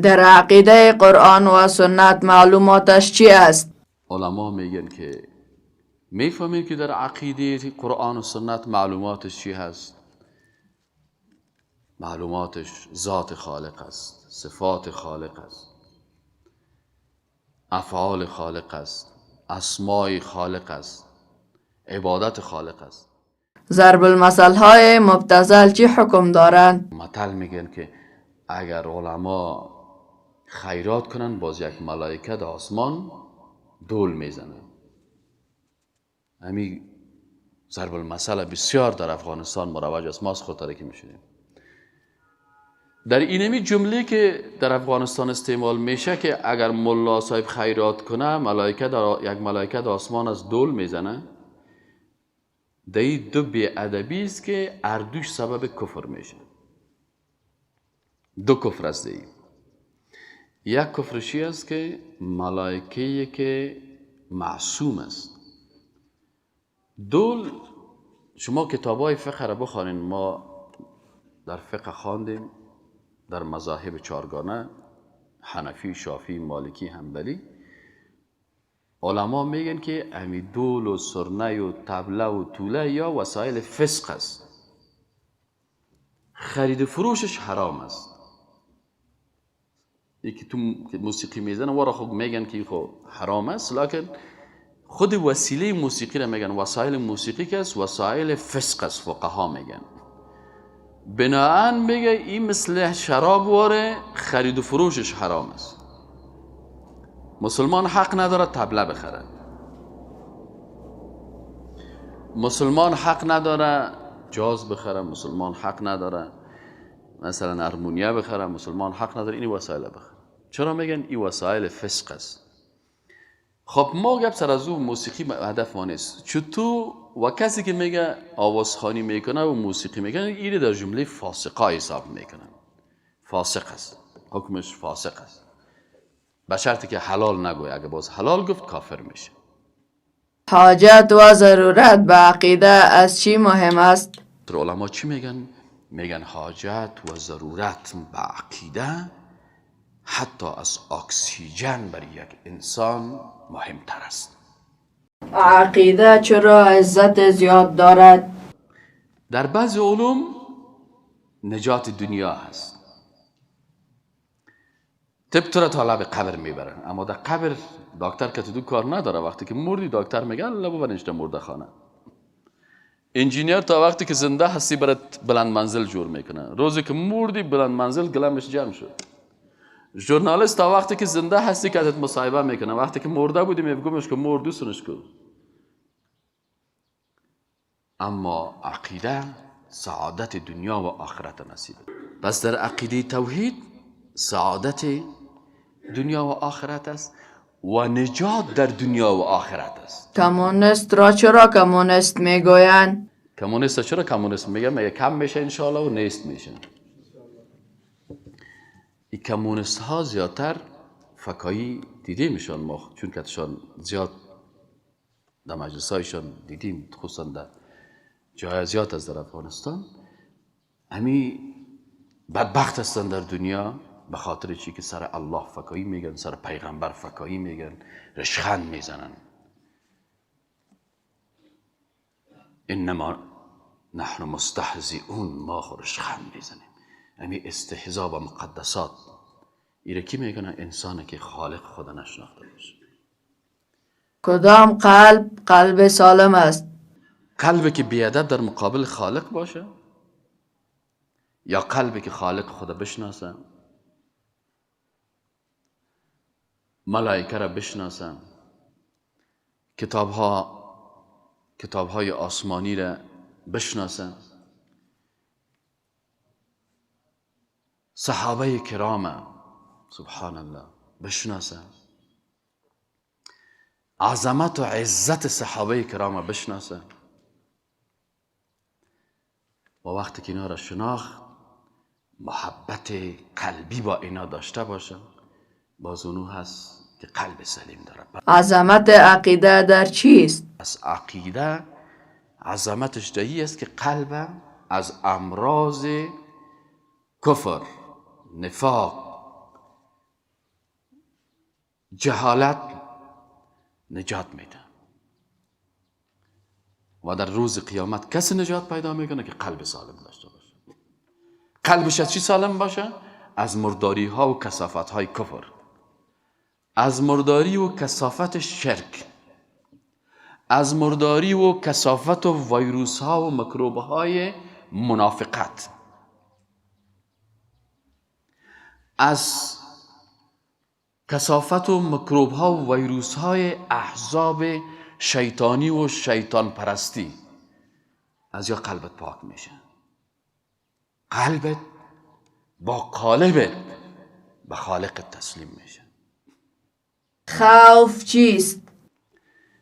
در عقیده قرآن و سنت معلوماتش چی است؟ علما میگن که میفهمیم که در عقیده قرآن و سنت معلوماتش چی هست. معلوماتش ذات خالق است، صفات خالق است، افعال خالق است، اسماء خالق است، عبادت خالق است. ضرب المثل های مبتذل چی حکم دارند؟ متل میگن که اگر علما خیرات کنن باز یک ملائکه در آسمان دول میزنه. همین ضرب المثل بسیار در افغانستان مروج است، ما از خود که میشونیم. در اینمی جمله که در افغانستان استعمال میشه که اگر ملا صاحب خیرات کنه ملائکه در یک ملائکه در آسمان از دول میزنه، در این دو بی‌ادبی است که اردوش سبب کفر میشه. دو کفر است. دی یک کفرشی است که ملائکه که معصوم است. دول شما کتابای فقه را بخوانین، ما در فقه خواندیم در مذاهب چارگانه، حنفی، شافعی، مالکی، حنبلی، علما میگن که امی دول و سرنه و طبله و توله یا وسایل فسق است، خرید و فروشش حرام است. یکی تو موسیقی میزنه ورا خب میگن که خب حرام است، لکن خود وسیله موسیقی را میگن وسایل موسیقی که است وسایل فسق است، فقها میگن. بناهن میگه این مثل شراب واره خرید و فروشش حرام است. مسلمان حق نداره طبله بخره، مسلمان حق نداره جاز بخره، مسلمان حق نداره مثلا ارمونیا بخره، مسلمان حق نداره این وسایل بخره. چرا میگن این وسایل فسق است؟ خب ما گپ سر از او موسیقی هدف ما نیست. چطور و کسی که میگه آوازخوانی میکنه و موسیقی میکنه اینو در جمله فاسقا حساب میکنن. فاسق است، حکمش فاسق است، به شرطی که حلال نگوی. اگه باز حلال گفت کافر میشه. حاجت و ضرورت به عقیده از چی مهم است؟ علما چی میگن؟ میگن حاجت و ضرورت به عقیده حتی از اکسیژن برای یک انسان مهمتر است. عقیده چرا عزت زیاد دارد؟ در بعض علوم نجات دنیا هست. طب تو را تا لب قبر میبرن، اما در قبر دکتر که تو دو کار نداره. وقتی که مردی دکتر میگه الله ببرنش در مرده خانه. انجینیر تا وقتی که زنده هستی برات بلند منزل جور میکنه، روزی که مردی بلند منزل گلمش جمع شد. ژورنالیست تا وقتی که زنده هستی که ازت مصاحبه میکنه، وقتی که مرده بودی میگمش که مرد دوستنش کن. اما عقیده سعادت دنیا و آخرت نصیب. پس در عقیده توحید سعادت دنیا و آخرت است و نجات در دنیا و آخرت است. کمونیست را چرا کمونیست میگویند؟ کمونیست چرا کمونیست میگن؟ میگه کم میشه انشالله و نیست میشه. این کمونیست ها زیادتر فکایی دیده میشن ما، چون که زیاد در مجلس هایشان دیدیم، خصوصا در جای زیاد از در افغانستان. همی بدبخت هستن در دنیا به خاطر چی که سر الله فکایی میگن، سر پیغمبر فکایی میگن، رشخند میزنن. انما نحن مستهزئون، ما خو رشخند میزنیم. همی استهزا با مقدسات ایره کی میکنه؟ انسانی که خالق خدا نشناخته باشه. کدام قلب قلب سالم است؟ قلبی که بیادب در مقابل خالق باشه، یا قلبی که خالق خدا بشناسه، ملائکه را بشناسه، کتابهای آسمانی را بشناسه، صحابه کرام سبحان الله بشناسه، عظمت و عزت صحابه کرام بشناسه. و وقتی که اینا را شناخت محبت قلبی با اینا داشته باشه، باز اونو هست که قلب سلیم داره. عظمت عقیده در چیست؟ از عقیده عظمتش دهی است که قلب از امراض کفر، نفاق، جهالت نجات میده و در روز قیامت کسی نجات پیدا میکنه که قلب سالم داشته باشه. قلبش از چی سالم باشه؟ از مرداری ها و کثافت های کفر، از مرداری و کثافت شرک، از مرداری و کثافت و ویروس ها و میکروب های منافقت، از کثافت و میکروب ها و ویروس های احزاب شیطانی و شیطان پرستی. از یا قلبت پاک میشه. قلبت با قالبت به خالق تسلیم میشه. خوف چیست؟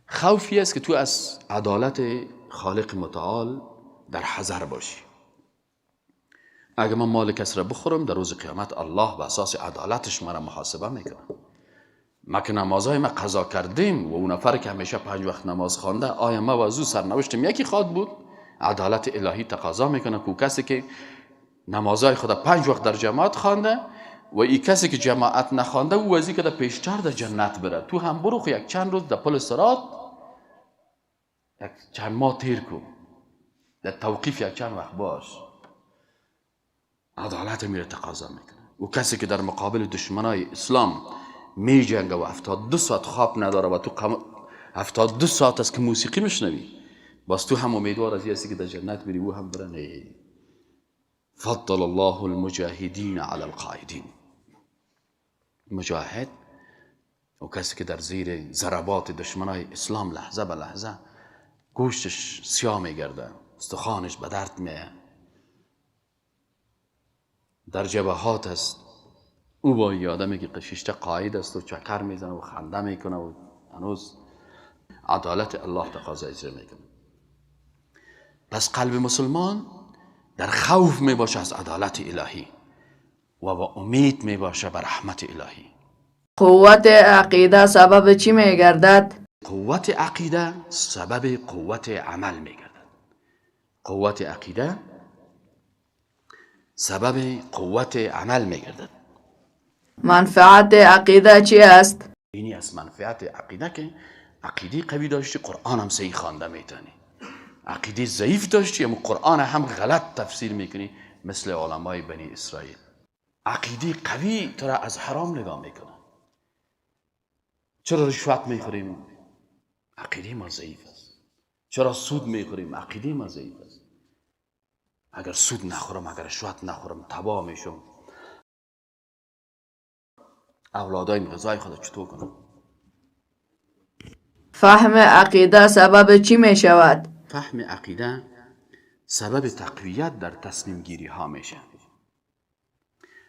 خوفی است که تو از عدالت خالق متعال در حذر باشی. اگه من مال کس را بخورم در روز قیامت الله به اساس عدالتش مرا محاسبه میکنه. ما که نمازهای ما قضا کردیم و اون نفر که همیشه 5 وقت نماز خوانده، آیا ما و از او سرنوشتم یکی خواد بود؟ عدالت الهی تقاضا میکنه که کسی که نمازهای خود 5 وقت در جماعت خوانده و ای کسی که جماعت نخوانده او از که در پیشتر در جنت بره. تو هم برو یک چند روز در پل صراط یک چند ماه تیر کو، در توقیف یک چند وقت باش. عدالت میره تقاضا میکنه. و کسی که در مقابل دشمنای اسلام می جنگه و 72 ساعت خواب نداره و تو 72 ساعت است که موسیقی میشنوی، باز تو هم امیدوار از هستی که در جنت بری، او هم بره. نه. فضل الله المجاهدین علی القاعدین. مجاهد و کسی که در زیر ضربات دشمنای اسلام لحظه به لحظه گوشتش سیاه میگرده، استخوانش به درد میه، در جبهات است، او با یه آدمی که قشیشته قاعد است و چکر میزنه و خنده میکنه و هنوز عدالت الله تقاضا اجرا میکنه. پس قلب مسلمان در خوف میباشه از عدالت الهی و با امید میباشه بر رحمت الهی. قوت عقیده سبب چی میگردد؟ قوت عقیده سبب قوت عمل میگردد. قوت عقیده سبب قوت عمل میگردد. منفعت عقیده چی است؟ اینی از منفعت عقیده که عقیده قوی داشتی قرآن هم صحیح خوانده میتونی، عقیده ضعیف داشتی اما قرآن هم غلط تفسیر میکنی مثل علمای بنی اسرائیل. عقیده قوی تو را از حرام نگاه میکنه. چرا رشوت میخوریم؟ عقیده ما ضعیف است. چرا سود میخوریم؟ عقیده ما ضعیف است. اگر سود نخورم، اگر رشوت نخورم، تباه میشم. اولادایم غذای خود چطور کنم؟ فهم عقیده سبب چی می شود؟ فهم عقیده سبب تقویت در تصمیم گیری ها میشه.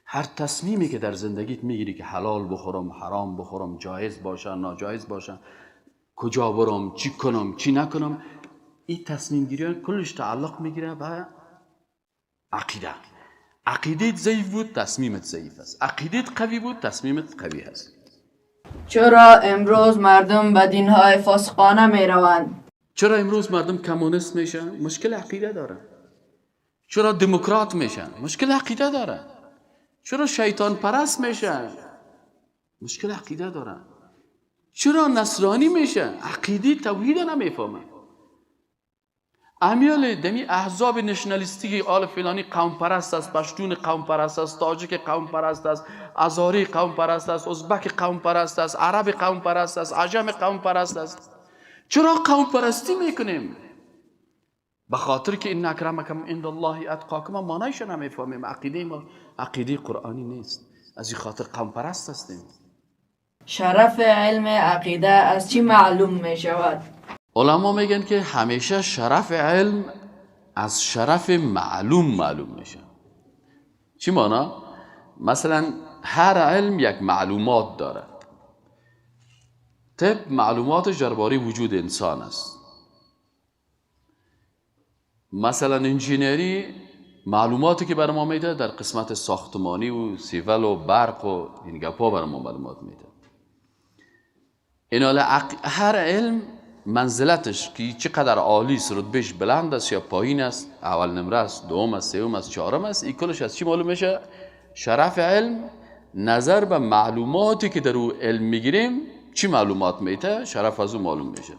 هر تصمیمی که در زندگیت میگیری که حلال بخورم، حرام بخورم، جایز باشه، ناجایز باشه، کجا برم، چی کنم، چی نکنم، این تصمیم گیری ها کلش تعلق میگیره به عقیده. عقیدت ضعیف بود تصمیمت ضعیف است، عقیدت قوی بود تصمیمت قوی است. چرا امروز مردم به دینهای فاسقانه می روند؟ چرا امروز مردم کمونیست میشن؟ مشکل عقیده داره. چرا دموکرات میشن؟ مشکل عقیده داره. چرا شیطان پرست میشن؟ مشکل عقیده داره. چرا نصرانی میشن؟ عقیده توحید نمیفهمن. امیال دمی احزاب نشنالیستی آل فلانی قوم پرست است، پشتون قوم پرست است، تاجیک قوم پرست است، ازاری قوم پرست است، ازبک قوم پرست است، عرب قوم پرست است، عجم قوم پرست است. چرا قوم پرستی میکنیم؟ به خاطر که ان اکرمکم عند الله اتقاکم معنیش نمیفهمیم. عقیده ما عقیده قرآنی نیست، از این خاطر قوم پرست هستیم. شرف علم عقیده از چی معلوم میشود؟ علما میگن که همیشه شرف علم از شرف معلوم معلوم میشه. چی معنا؟ مثلا هر علم یک معلومات داره. طب معلوماتش درباره وجود انسان است. مثلا انجینری معلوماتی که بر ما میده در قسمت ساختمانی و سیول و برق و این گپا بر ما معلومات میده. این هر علم منزلتش که چقدر عالی است، رتبهش بلند است یا پایین است، اول نمره است، دوم است، سوم است، چهارم است، این کلش از چی معلوم میشه؟ شرف علم نظر به معلوماتی که در او علم میگیریم، چی معلومات میته، شرف از او معلوم میشه.